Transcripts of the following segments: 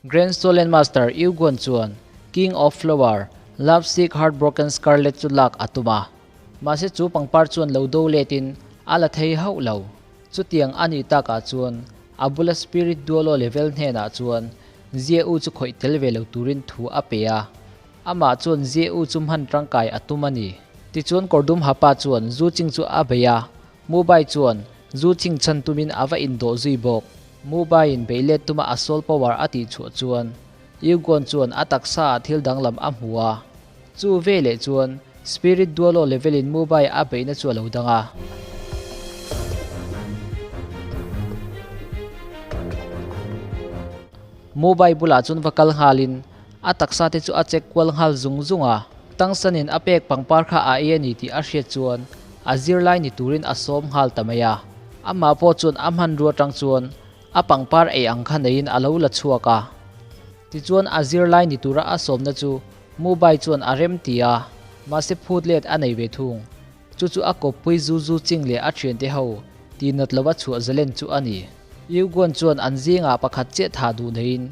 Grand Solen Master Eugon chuan King of Flower, Love Sick Heartbroken Scarlet chu lak a tum a. Mahse chu pangpar chuan lo do letin a la thei hauh lo. Chutiang a nih takah chuan a bula Spirit Duolo level hnenah chuan Zia U chu khawih tel ve lo turin thu a pe a. Amah chuan Zia U chu hman tangkai a tum a ni. Tichuan Kawrdum Hapa chuan Zu Ching chu a bei a, Mu Bai chuan Zu Ching chhan tumin a va indawh zui bawk. Mu Baiin beih let tuma a soul power a tih chhuah chuan Yu Guan chuan a taksa ah thil danglam a hmu a. Chu veleh chuan Spirit Duolo level in Mu Bai a beihna chu a lo dang a. Mu Bai bulah chuan va kal nghalin a taksa te chu a check kual nghal zung zung a. Tangsanin a pek pangpar kha a ei a ni tih a hriat chuan a zirlai ni turin a sawm nghal ta mai a. Amah pawh chuan a hmanrua tang chuan a pangpar ei ang kha neiin a lo la chhuak a. Tichuan a zirlai ni tura a sawmna chu Mubai chuan a rem ti a, mahse phut let a nei ve thung. Chu chu a kawppui zu zu ching leh a thiante ho tihnat lova chhuah zalen chu a ni. Yuguan chuan an zingah pakhat chiah tha duh neiin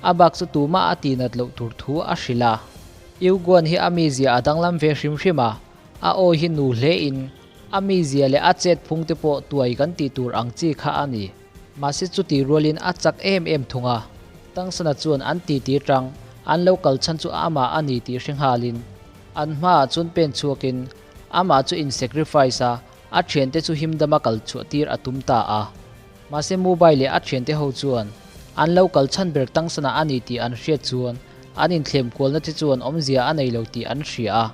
a bak chu tumah a tihnat loh tur thu a hrilh a. Yuguan hi a mizia a danglam ve hrim hrim a, a aw hi nu hlein a mizia leh a chet phung te pawh tuai kan tih tur ang chi kha a ni. Mahse chuti rualin a chak em em thung a, Tangsana chuan an titi tang an lo kal chhan chu amah a ni tih hre nghalin an hmaah chuan pen chhuakin amah chu in sacrifice a, a thiante chu himdama kal chhuah tir a tum ta a. Mahse Mobile leh a thiante ho chuan an lo kal chhan ber Tangsana a ni tih an hriat chuan an inthlem kualna te chuan awmzia a nei lo tih an hria a,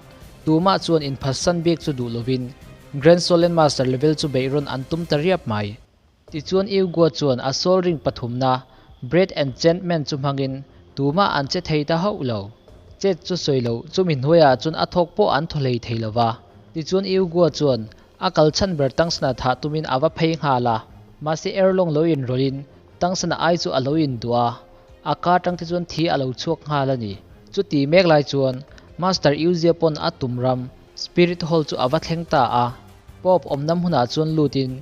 tumah chuan inphatsan bik chu duh lovin Grand Solen Master level chu beihrawn an tum ta riap mai. Tichuan Eugua chuan a soul ring pathumna Breath Enchantment chu hmangin tumah an che thei ta hauh lo. Chet chu sawi loh chumi hnuaiah chuan a thawk pawh an thaw hlei thei lo va. Tichuan Eugua chuan a kal chhan ber Tangsana thah tumin a va phei nghal a. Mahse Erlong lo inrawlhin Tangsana ai chu a lo induh a, a ka tang te chuan thi a lo chhuak nghal a ni. Chuti mek lai chuan Master Euzia pawn a tum ram Spirit Hall chu a va thleng ta a. Pope awmna hmunah chuan lutin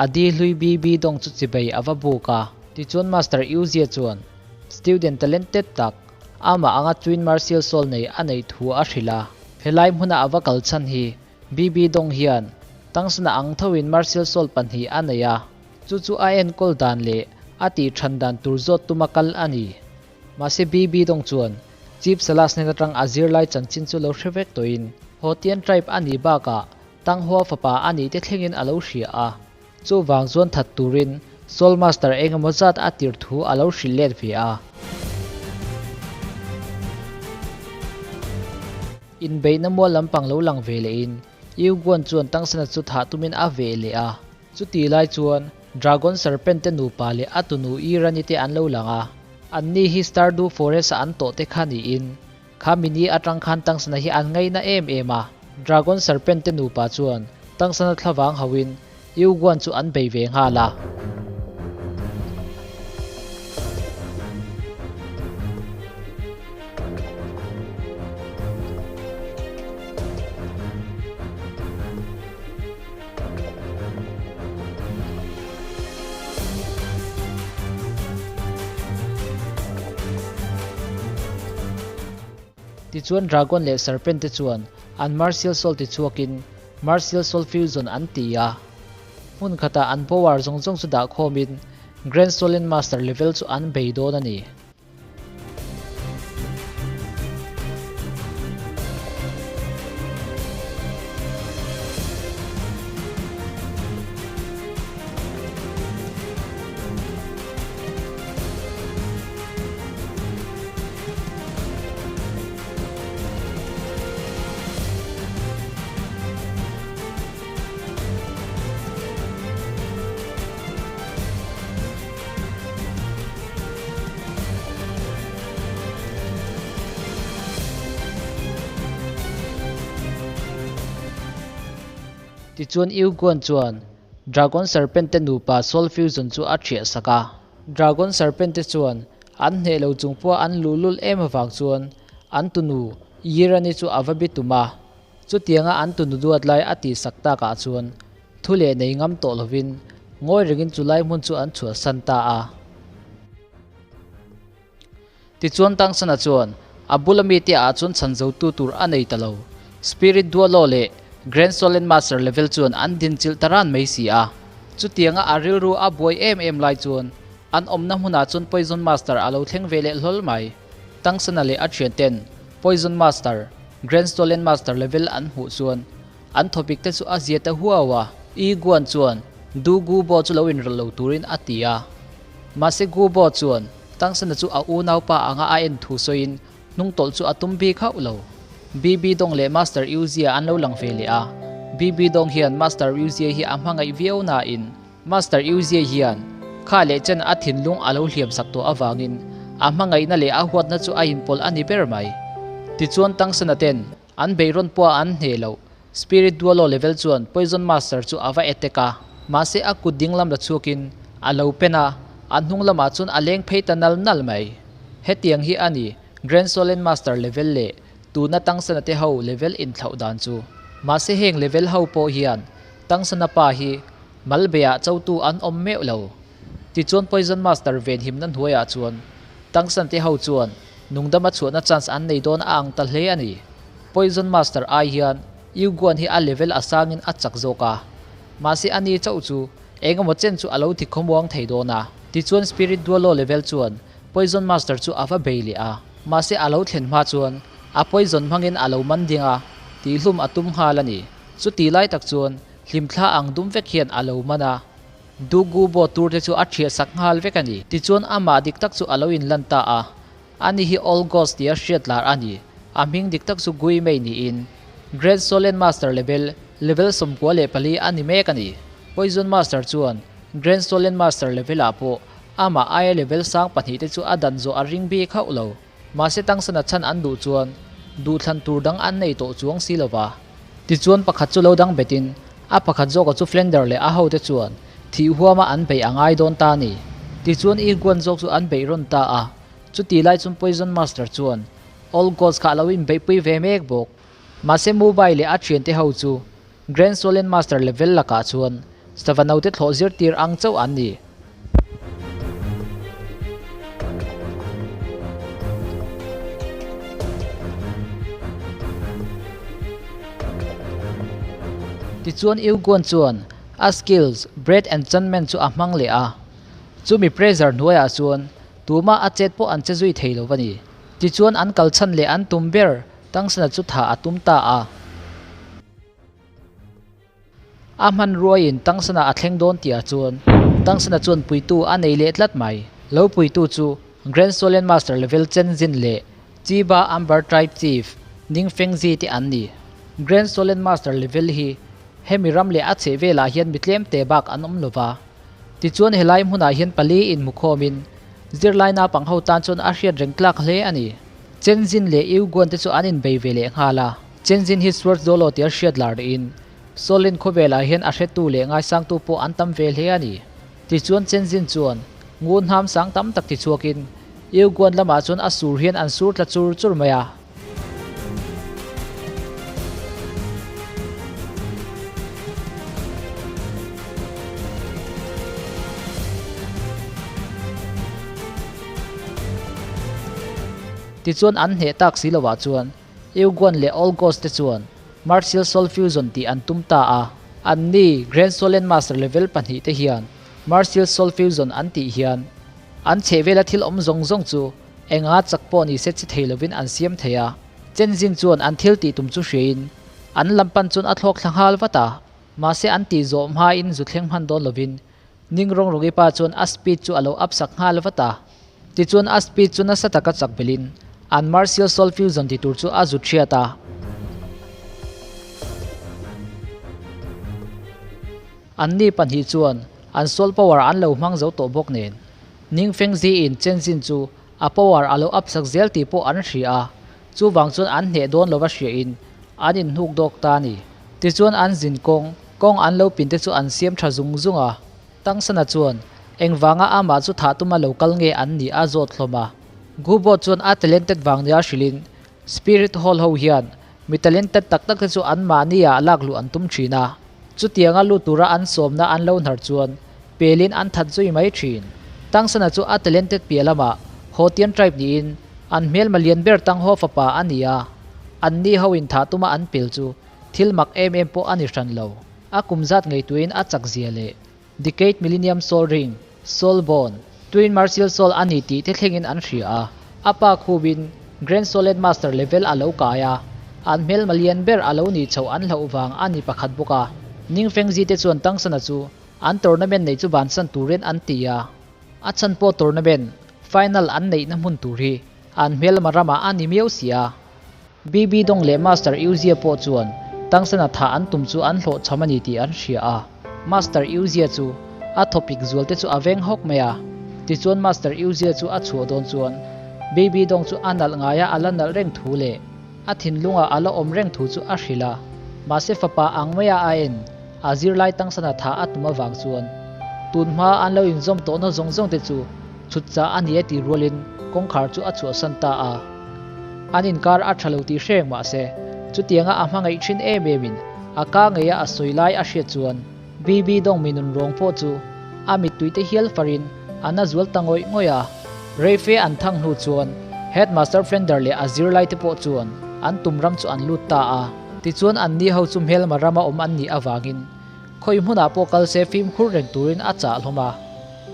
a di hlui BB dawng chu chibei a va buk a. Tichuan Master Uzia chuan student talented tak amah anga Twin Martial Soul nei a neih thu a hrilh a. Helai hmuna a va kal chhan hi BB dawng hian tangsana ang thoin Martial Soul pahnih a nei a, chu chu a enkawl dan leh a tih than dan tur zawt tuma kal a ni. Mahse BB dawng chuan Chief Salas hnen atang a zirlai chanchin chu lo hre vek tawhin Hotian tribe a nih bakah Tanghua fapa a nih te thlengin a lo hria a. Chuvang chuan that turin Soul Master engemaw zat a tir thu a lo hrilh let ve a. Inbeihna mual lampang lo lang ve lehin Yuguan chuan Tangsana chu thah tumin a veh leh a. Chuti lai chuan Dragon Serpent te nupa leh a tunu Irani te an lo lang a. Anni hi Stardew Forest a an tawh te kha niin kha mini atang khan Tangsana hi an ngaina em em a. Dragon Serpent te nupa chuan Tangsana thlavang hauhin Yuguan chu an bei ve nghal a. Tichuan Dragon leh Serpent te chuan an Martial Soul tichhuakin Martial Soul Fusion an ti a. Hmun khatah an power zawng zawng chu dah khawmin Grand Solen Master level chu an bei dawn a ni. Tichuan Euguan chuan Dragon Serpent te nupa Soul Fusion chu a thiah sak a. Dragon Serpent te chuan an hneh lo chung pawh an luhlul em avang chuan an tunu Yirani chu a va bi tum a. Chutianga an tunu duat lai a tihsak takah chuan thu leh nei ngam tawh lovin ngawi rengin chu lai hmun chu an chhuahsan ta a. Tichuan Tangsana chuan a bula mite ah chuan chhan zotu tur a nei ta lo. Spirit Dualo leh Grand Solen Master level chuan an dinchilh ta ran mai si a. Chutianga a rilru a buai em em lai chuan an awmna hmunah chuan Poison Master a lo thleng ve leh hlawl mai. Tangsana leh a thianten Poison Master, Grand Solen Master level an hmuh chuan an thawpik te chu a zia ta huau a. Yi Guan chuan Du Gu Bo chu lo inrawlh lo turin a ti a. Mahse Gu Bo chuan Tangsana chu a unaupa anga a en thu sawiin hnungtawlh chu a tum bik hauh lo. BB Dong leh Master Yuzia an lo lang ve leh a. BB Dong hian Master Yuzia hi a hmangaih viau nain Master Yuzia hian kha leh chen a thinlung a lo hliam sak tawh avangin a hmangaihna leh a huatna chu a inpawlh a ni ber mai. Tichuan Tangsana ten An beihrawn pawh an hneh loh. Spirit Dualo level chuan Poison Master chu a va attack a, mahse a kut ding lam la chhuakin a lo pen a, a hnung lamah chuan a leng phei ta nal nal mai. Hetiang hi a ni Grand Solen Master level leh tuna Tangsana te ho level inthlauh dan chu. Mahse heng level ho pawh hian Tangsana pa hi Malbeah chotu an awm meuh lo. Tichuan Poison Master venhimna hnuaiah chuan Tangsan te ho chuan nungdama chhuahna chance an nei dawn a ang ta hle a ni. Poison Master ai hian Yu Guan hi a level a sangin a chak zawk a, mahse a ni chauh chu eng emaw chen chu a lo ti khawmuang thei dawn a. Tichuan Spirit Dualo level chuan Poison Master chu a va bei leh a, mahse a lo thlen hma chuan a poison hmangin a lo man ding a, tihhlum a tum nghal a ni. Chuti lai tak chuan hlimthla ang dum vek hian a lo man a. Dugu bo tur te chu a thiah sak nghal vek a ni. Tichuan amah dik tak chu a lo inlan ta a. Ani hi Old Ghost tia hriat lar a ni. A hming dik tak chu Gui Mei niin Great Solen Master level, level 94 a ni mek a ni. Poison Master chuan Grand Solen Master level ah pawh amah aia level sang pahnih te chu a dan zawh a ring bik hauh lo. Mahse tangsana chhan an duh chuan duhthlan tur dang an nei tawh chuang si lo va. Tichuan pakhat chu lo dang betin a pakhat zawka chu Flender leh a hote chuan thih huama an beih a ngai dawn ta a ni. Tichuan Iguan zawk chu an beih rawn ta a, chuti lai chuan Poison Master chuan Old Gods kha a lo inbeihpui ve mek bawk. Mahse Mumbai leh a thiante ho chu Grand Solen Master level lakah chuan sava naute thlawh zirtir ang chauh an ni. Tichuan Euguan chuan a skills Breath Enchantment chu a hmang leh a, chumi pressure hnuaiah chuan tumah a chet pawh an che zui thei lo a ni. Tichuan an kal chhan leh an tum ber Tangsana chu thah a tum ta a. A hmanruaiin Tangsana a thleng dawn tihah chuan Tangsana chuan puitu a nei leh tlat mai. Lo puitu chu Grand Solen Master level Chen Jin leh Chiba Amber Tribe Chief Ning Fengzi te an ni. Grand Solen Master level hi hemi ram leh a chheh velah hian mi tlem te bak an awm lova. Tichuan helai hmunah hian pali inhmukhawmin zirlai naupang ho tan chuan a hriat reng tlak hle a ni. Chen Jin leh Yu Guan te chu an inbei ve leh nghal a. Chen Jin hi Swords Dolo tia hriat lar niin Solin khawvelah hian a hretu leh ngaisangtu pawh an tam ve hle a ni. Tichuan Chen Jin chuan ngun hnam sang tam tak tichhuakin Yu Guan lamah chuan a sur hian an sur tla chur chur mai a. Tichuan an hneh tak si lovah chuan Euguan leh Old Ghost te chuan Martial Soul Fusion tih an tum ta a. Anni Grand Solen Master level pahnih te hian Martial Soul Fusion an tih hian an chhehvela thil awm zawng zawng chu enga chak pawh ni se che thei lovin an siam thei a. Chenzin chuan an thil tih tum chu hriain an lam pan chuan a thlawk thla nghal vat a. Mahse an tih zawh hmain zu thleng hman dawn lovin Ning rawng rawng i pa chuan a speed chu a lo up sak nghal vat a. Tichuan a speed chu nasa taka chak belhin an Martial Soul Fusion ti tur chu a zut hriat a. Anni pahnih chuan an soul power an lo hmang zo tawh bawk nen Ning Feng Zi in Chen Jin chu a power a lo up sak zel tih pawh an hria a, chuvang chuan an hneh dawn lova hriain an inhnuk dawk ta a ni. Tichuan an zin kawng, kawng an lo pin te chu an siam tha zung zung a. Tangsana chuan engvanga amah chu thah tuma lo kal nge an nih a zawt hlawm a. Gubot chuan a talented vang nia hrilhin Spirit Hall ho hian mi talented tak tak te chu anmahni ah lak luh an tum thin a. Chutianga lut tura an sawmna an lo hnar chuan pelin an that zui mai thin. Tangsana chu a talented piah lamah Hotian tribe niin An hmelma lian ber tang haw fapa a ni a, anni ho in thah tuma an pel chu thil mak em em pawh a ni hran lo. A kum zat ngaihtuahin a chak zia leh Decade Millennium Soul Ring, Soul Bone, Twin Martial Soul a ni tih te thlengin an hria a, a pa khubin Grand Solid Master level a lo kai a, an hmelma lian ber a lo nih chhoh an hlauh vang a ni pakhat bawk a. Ning Fengzi te chuan Tangsana chu an tournament neih chu bansan turin an ti a, a chhan pawh tournament final an neihna hmun tur hi an hmelma ramah a ni miau si a. BB Dong leh Master Yuzia pawh chuan Tangsana thah an tum chu an hlawhchham a ni tih an hria a. Master Yuzia chu a thawpik zual te chu a veng hawk mai a. Tichuan Master Yuzia chu a chhuah dawn chuan BB Dong chu a nalh ngaia a la nalh reng thu leh a thinlungah a la awm reng thu chu a hrilh a. Mahse fapa ang maia a en a zirlai Tangsana thah a tum avang chuan tun hma an lo inzawm tawhna zawng zawng te chu chhut chah a ni e tih rualin kawngkhar chu a chhuahsan ta a. An inkar a tha lo tih hreng mah se, chutianga a hmangaih thin em emin a ka ngeia a sawi lai a hriat chuan BB Dawng mi nun rawng pawh chu a mittui te hial farin a na zual ta ngawih ngawih a. Reife an thang hnu chuan Headmaster Flender leh a zirlai te pawh chuan an tum ram chu an lut ta a. Tichuan anni ho chu hmelma rama awm an nih avangin khawi hmunah pawh kal se fimkhur reng turin a chah hlawm a.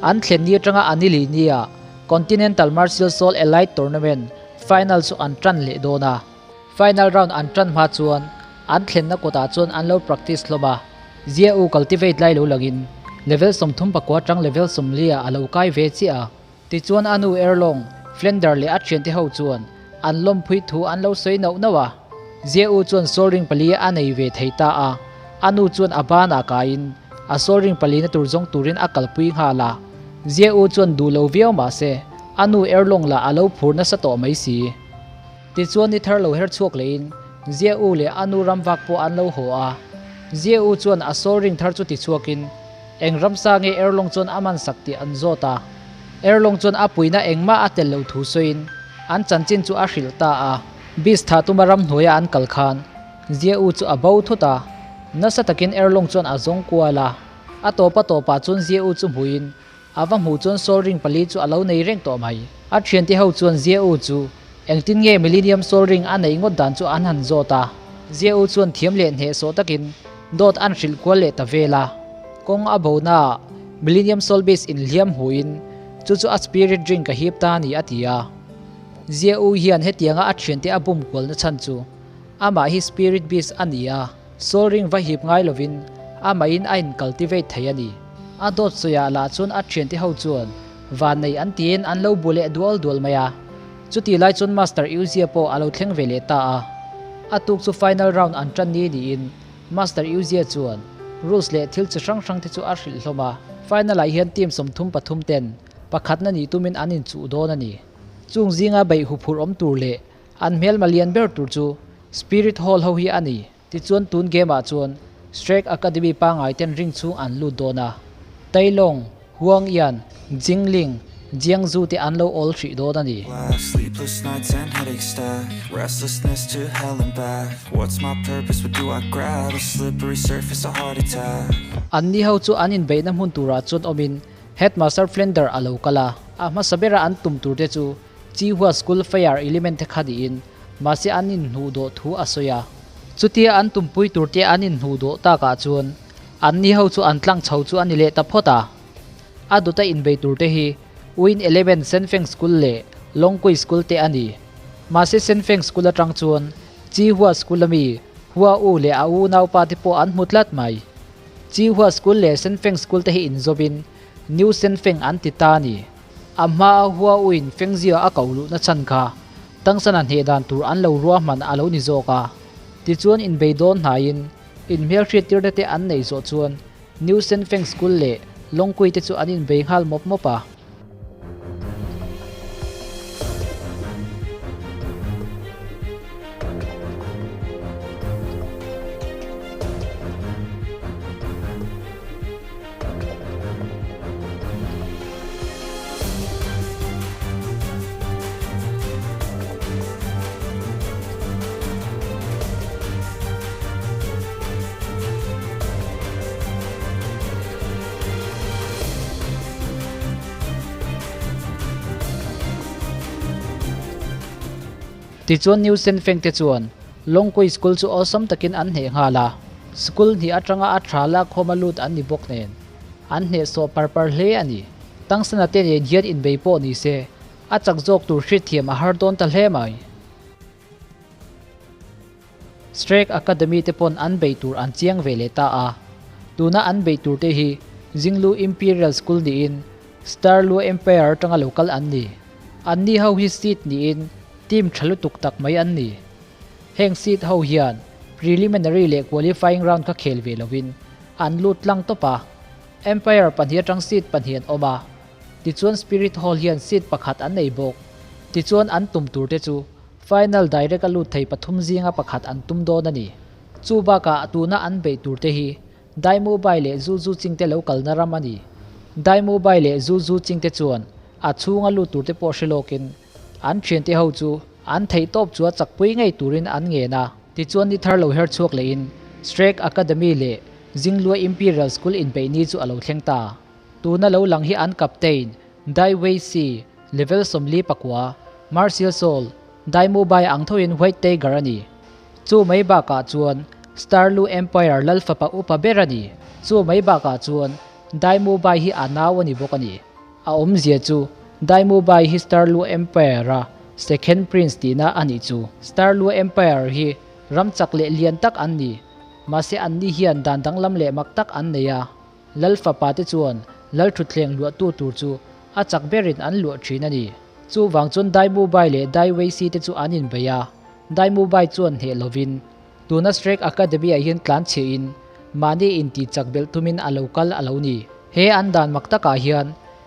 An thlen ni atanga a ni lih nia Continental Martial Soul Elite Tournament final chu an tan leh dawn a, final round an tan hma chuan an thlenna kawtah chuan an lo practice hlawm a, Zia U cultivate lai lo langin level 34 atang level 40 ah a lo kai ve chiah a. Tichuan a nu Erlong, Flender leh a thiante ho chuan an lawmphui thu an lo sawi nauh nauh a. Zia U chuan soul ring pali a nei ve thei ta a, a nu chuan a banah kaiin a soul ring palina tur zawng turin a kalpui nghal a. Zia U chuan duh lo viau mah se, a nu Erlong lah a lo phur nasa tawh mai si. Tichuan ni thar lo her chhuak lehin Zia U leh a nu ram vak pawh an lo haw a. Zia U chuan a soul ring thar chu ti chhuakin eng ramsa nge Erlong chuan a man sak tih an zawt a. Erlong chuan a puihna engmah a tel lo thu sawiin an chanchin chu a hrilh ta a. Beast thah tuma ramhnuaia an kal khan Zia U chu a bo thut a, nasa takin Erlong chuan a zawng kual a. A tawpa tawpah chuan Zia U chu hmuhin a va hmuh chuan Soul Ring pali chu a lo nei reng tawh mai. A thiante ho chuan Zia U chu engtin nge Millennium Soul Ring a neih ngawt dan chu an han zawt a. Zia U chuan thiam leh hnehsawh takin dawt an hrilh kual leh ta vel a. Kawng a bo naah Millennium Soul Beast inhliam hmuhin chu chu a Spirit Ring ka hip ta a ni a ti a. Zia U hian hetianga a thiante a bum kualna chhan chu amah hi Spirit Beast a ni a. Soul ring va hip ngai lovin amahin a in cultivate thei a ni. A dawt sawiah lah chuan a thiante ho chuan vannei an tiin an lo bu leh dual dual mai a. Chutih lai chuan Master Yuzia pawh a lo thleng ve leh ta a. A tuk chu final round an tan ni niin Master Yuzia chuan rules leh thil chi hrang hrang te chu a hrilh hlawm a. Final ah hian team 33 ten pakhatna nih tumin an inchuh dawn a ni. Chung zinga beih huphurh awm tur leh An hmelma lian ber tur chu Spirit Hall ho hi a ni. Tichuan tun game ah chuan Shrek Academy pangai ten ring chhung an lut dawn a. Tailong, Huang Yan, Jingling, Jiangzu te an lo awl hrih dawn a ni. Anni ho chu an inbeihna hmun turah chuan awmin Headmaster Flender a lo kal a. A hmasa bera an tum tur te chu Chihua School Fire Element te kha niin mahse an inhnuh dawh thu a sawi a. Chutia an tumpui tur te an inhnuh dawh takah chuan anni ho chu an tlang chho chu a ni leh ta phawt a. A dawta inbei tur te hi Win Eleven Senfeng School leh Longkui School te a ni. Mahse Senfeng School atang chuan Chihua School ami Hua U leh a unaupa te pawh an hmu tlat mai. Chihua School leh Senfeng School te hi inzawmin New Senfeng an ti ta a ni. A hmaa hua uin Fengzia a koh luhna chhan kha Tangsana hneh dan tur an lo ruahman a lo ni zawk a. Tichuan inbei dawn hnaiin inhmelhriat tirna te an neih zawh chuan New Senfeng School leh Longkui te chu an inbei nghal mawp mawp a. Tichuan New Senfeng te chuan Longkui School chu awlsam takin an hneh nghal a, school hnih atanga a tha lakkhawma lut an ni bawk nen an hnehsawh par par hle a ni. Tangsana te nen hian inbei pawh ni se a chak zawk tur hriatthiam a har dawn ta hle mai. Strake Academy te pawn an bei tur an chiang ve leh ta a, tuna an bei tur te hi Jinglu Imperial School niin Starlu Empire atanga lo kal an ni. Anni ho hi seed niin team tha lutuk tak mai an ni. Heng seed ho hian preliminary leh qualifying round kha khel ve lovin an lut tlang tawp a. Empire pahnih atang seed pahnih an awm a, tichuan Spirit Hall hian seed pakhat an nei bawk. Tichuan an tum tur te chu Final direct a lut thei pathum zinga pakhat an tum dawn a ni. Chu bakah tuna an beih tur te hi Daimu Bai leh Zu Zu Ching te lo kalna ram a ni. Daimu Bai leh Zu Zu Ching te chuan a chhunga lut tur te pawh hre lawkin an thiante ho chu an theih tawp chu a chakpui ngei turin an ngen a. Tichuan ni thar lo her chhuak lehin Shrek Academy leh Jinglua Imperial School inbeih ni chu a lo thleng ta. Tuna lo lang hi an captain Dai Wei Si, level 44, Martial Soul, Dai Mu Bai ang thoin White Tiger a ni. Chu mai bakah chuan Starlu Empire lal fapa upa ber a ni. Chu mai bakah chuan Dai Mu Bai hi a nau a ni bawk a ni. A awmzia chu Dai Mu Bai hi Starlu Empire a Second Prince tihna a nih chu. Starlu Empire hi ram chak leh lian tak an ni. Mahse anni hian dan danglam leh mak tak an nei a. Lal fapa te chuan lal thutthleng luahtu tur chu a chak berin an luah thin a ni. Chuvang chuan Dai Mu Bai leh Dai Wei Si te chu an inbei a, Dai Mu Bai chuan hneh lovin tuna Shrek Academy ah hian tlan chhiahin mahni intih chak belh tumin a lo kal a lo ni. He an dan mak takah hian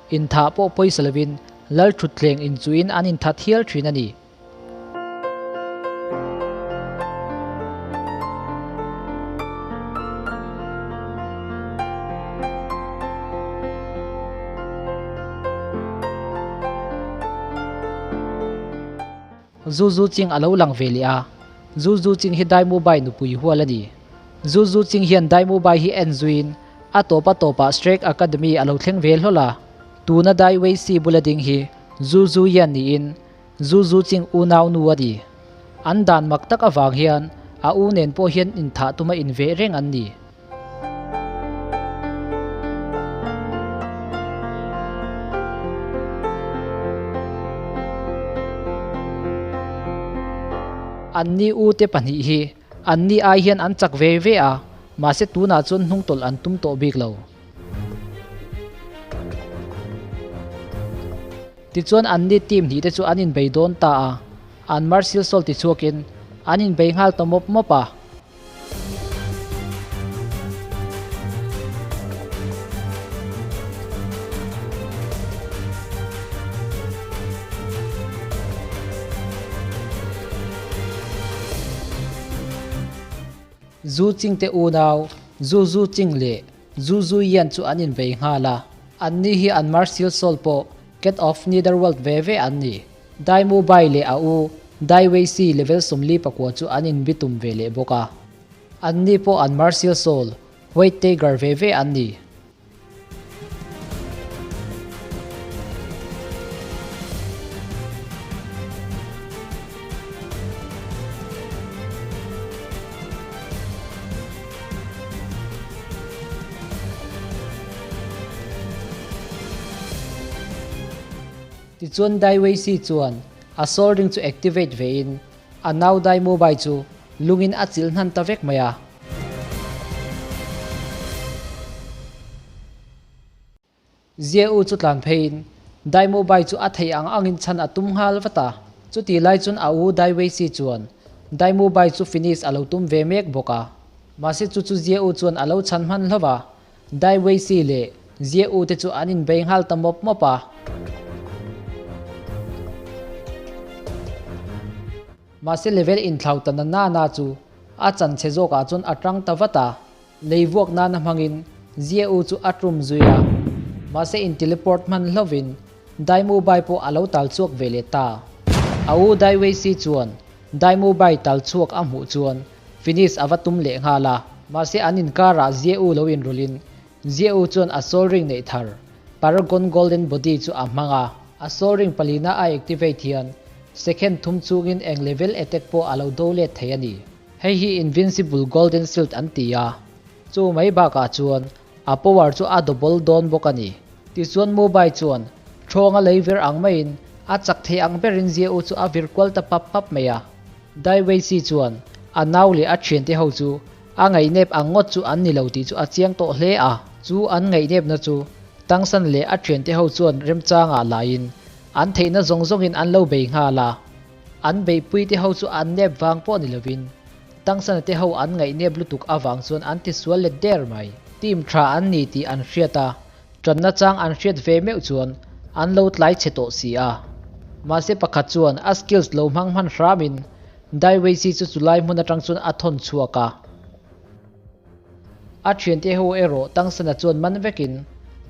inthah pawh pawisa lovin lal thutthleng inchuhin an inthat hial thin a ni. Zu Zu Ching a lo lang ve leh a, Zu Zu Ching hi Dai Mu Bai nupui hual a ni. Zu Zu Ching hian Dai Mu Bai hi en zuiin a tawp a tawpah Shrek Academy a lo thleng ve hlawl a, tuna Dai Wei Si bula ding hi Zu Zu Yan niin Zu Zu Ching unau nu a ni. An dan mak tak avang hian a u nen pawh hian inthah tuma inveh reng an ni. Anni u te pahnih hi anni ai hian an chak ve ve a, mahse tunah chuan hnungtawlh an tum tawh bik lo. Tichuan anni team hnih te chu an inbei dawn ta a, an Martial Soul tichhuakin an inbei nghal ta mawp mawp a. Zu Ching te unau, Zu Zu Ching leh Zu Zu Yan chu an inbei nghal a, anni hi an Martial Soul pawh Cat of Netherworld ve ve an ni. Dai Mu Bai leh a u Dai Wei Si level 44 chu an inbitum ve leh bawk a. Anni pawh an Martial Soul White Tiger ve ve an ni. Tichuan Dai Wei Si chuan a soul ring chu activate vein a nau Dai Mu Bai chu lungin a chilh hnan ta vek mai a. Zia U chu tlan pheiin Dai Mu Bai chu a theih ang angin chhan a tum nghal vat a. Chutih lai chuan a u Dai Wei Si chuan Dai Mu Bai chu finish a lo tum ve mek bawk a. Mahse chu chu Zia U chuan a lo chhan hman hlauh a. Dai Wei Si leh Zia U te chu an inbei nghal ta mawp mawp a. Mahse level inthlau ta na na na chu a chan chhe zawkah chuan a tang ta vat a. Lei vuak nana hmangin Zia U chu a tum zui a, mahse in teleport hman hlovin Dai Mu Bai pawh a lo tal chhuak ve leh ta. A u Dai Wei Si chuan Dai Mu Bai tal chhuak a hmuh chuan finish a va tum leh nghal a, mahse an inkarah Zia U lo inrawlhin Zia U chuan a soul ring neih thar Paragon Golden Body chu a hmang a, a soul ring palina a activate hian Second thum chungin eng level attack pawh a lo do let thei a ni. Hei hi Invincible Golden Shield an ti a, chu mai bakah chuan a power chu a double dawn bawk a ni. Tichuan Mobile chuan thawnga lei vir ang maiin a chak thei ang berin Zia U chu a vir kual ta pap pap mai a. Dai Wei Si chuan a nau leh a thiante ho chu a ngaihnep ang ngawt chu an ni lo tih chu a chiang tawh hle a. Chu an ngaihnepna chu Tangsan leh a thiante ho chuan remchangah laiin an theihna zawng zawngin an lo bei nghal a. An beihpuite ho chu an nep vang pawh ni lovin Tangsana te ho an ngaihnep lutuk avang chuan an tisual let der mai. Team tha an ni tih an hriat a, tanna chang an hriat ve meuh chuan an lo tlai chhe tawh si a. Mahse pakhat chuan a skills lo hmang hman hramin Dai Weisi chu chulai hmun atang chuan a thawn chhuak a. A thiante ho erawh Tangsana chuan man vekin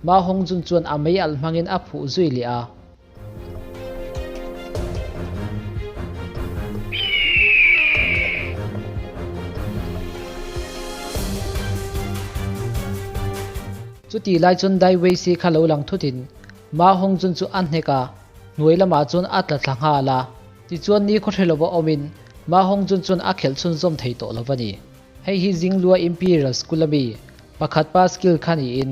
Ma Hongjun chuan a mei alh hmangin a phuh zui leh a. Chuti lai chuan Dai Weisi kha lo lang thutin Ma Hongjun chu a hnek a, hnuai lamah chuan a tla thla nghal a. Tichuan ni khaw hre lova awmin Ma Hongjun chuan a khelh chhunzawm thei tawh lo va ni. Hei hi Zinglua Imperial School ami pakhat pa skill kha niin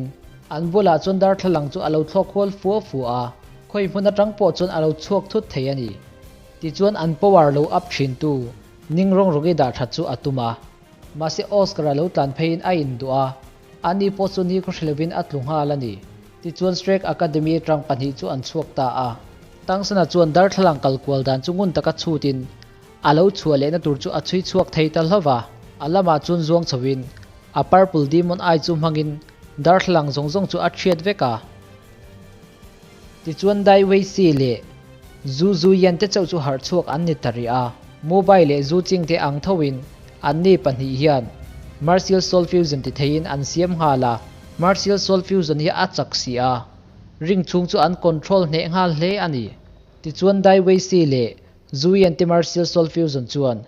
an bulah chuan darthlalang chu a lo thlawk hual fua fua a, khawi hmun atang pawh chuan a lo chhuak thut thei a ni. Tichuan an power lo up thin tu ning rawng rawng i dah that chu a tum a. Mahse Oscar a lo tlan pheiin a induh a, ani pawh chu ni khaw hre lovin a tlu nghal a ni. Tichuan Shrek Academy atang pahnih chu an chhuak ta a. Tangsana chuan darthlalang kal kual dan chu ngun taka chhutin A lo chhuah lehna tur chu a chhui chhuak thei ta hlauh va, a lamah chuan zuang chhoin a Purple Demon Eye chu hmangin darthlalang zawng zawng chu a thiat vek a. Tichuan Dai Wei Si leh Zhu Zhu Yan te chauh chu harh chhuak an ni ta rih a, Mobile leh Zhu Qing te ang thoin anni pahnih hian Martial Soul Fusion ti theiin an siam nghal a, Martial Soul Fusion hi a chak si a, ring chhung chu an control hneh nghal hle a ni. Tichuan Dai Wei Si leh Zui anti Martial Soul Fusion chuan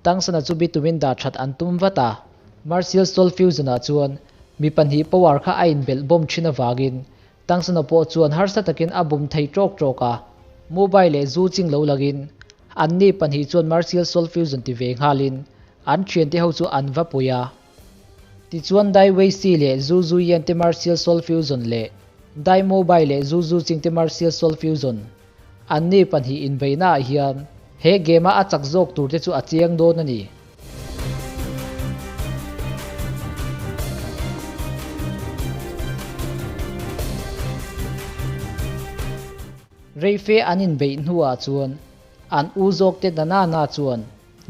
Tangsana chu bitumin dah that an tum vat a. Martial Soul Fusion ah chuan mi pahnih power kha a inbelh bawm thin avangin Tangsana pawh chuan harsa takin a bum thei tawk tawk a. Mobile leh zu ching lo langin anni pahnih chuan Martial Soul Fusion ti ve nghalin an thiante ho chu an va pui a. Tichuan Dai Weisi leh Zhu Zuian te Martial Soul Fusion leh Dai Mobile leh Zhu Zuqing te Martial Soul Fusion Anni pahnih inbeihnaah hian he game-a a chak zawk tur te chu a chiang dawn a ni. Reife an inbeih hnuah chuan an u zawk te Nanana chuan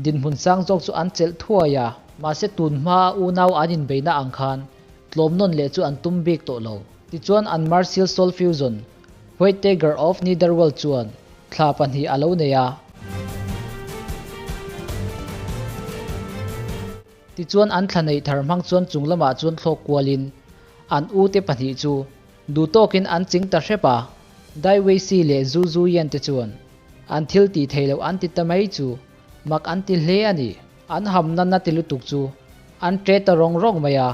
dinhmun sang zawk chu an chelh thuai a, mahse tun hmaa unau an inbeihna ang khan tlawm nawn leh chu an tum bik tawh lo. Tichuan an Martial Soul Fusion White Tiger of Netherworld chuan thla pahnih a lo nei a. Tichuan an thla neih thar hmang chuan chung lamah chuan thlawk kualin an u te pahnih chu duh tawkin an ching ta hrep a. Dai Weisi leh Zhu Zhu Yan te chuan an thil tih theih loh an ti ta mai chu mak an ti hle a ni. An hamna na ti lutuk chu an ṭe ta rawng rawng mai a.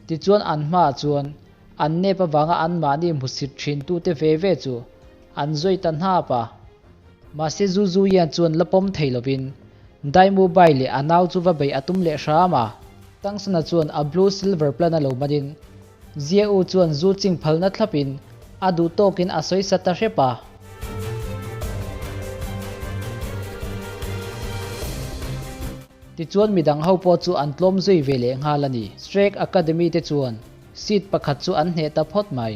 Tichuan an hmaah chuan an nep avanga anmahni hmusit ṭhintute ve ve chu an zawi ta hnap a. Mahse Zu Zu Yan chuan la pawm thei lovin Dai Mu Bai leh a nau chu va beih a tum leh hram a. Tangsana chuan a Blue Silver Plan a lo manin Zia U chuan Zu Ching phalna thlapin a duh tawkin a sawi sa ta hrep a. Tichuan midang ho pawh chu an tlawm zui ve leh nghal a ni. Shrek Academy te chuan seat pakhat chu an hneh ta phawt mai.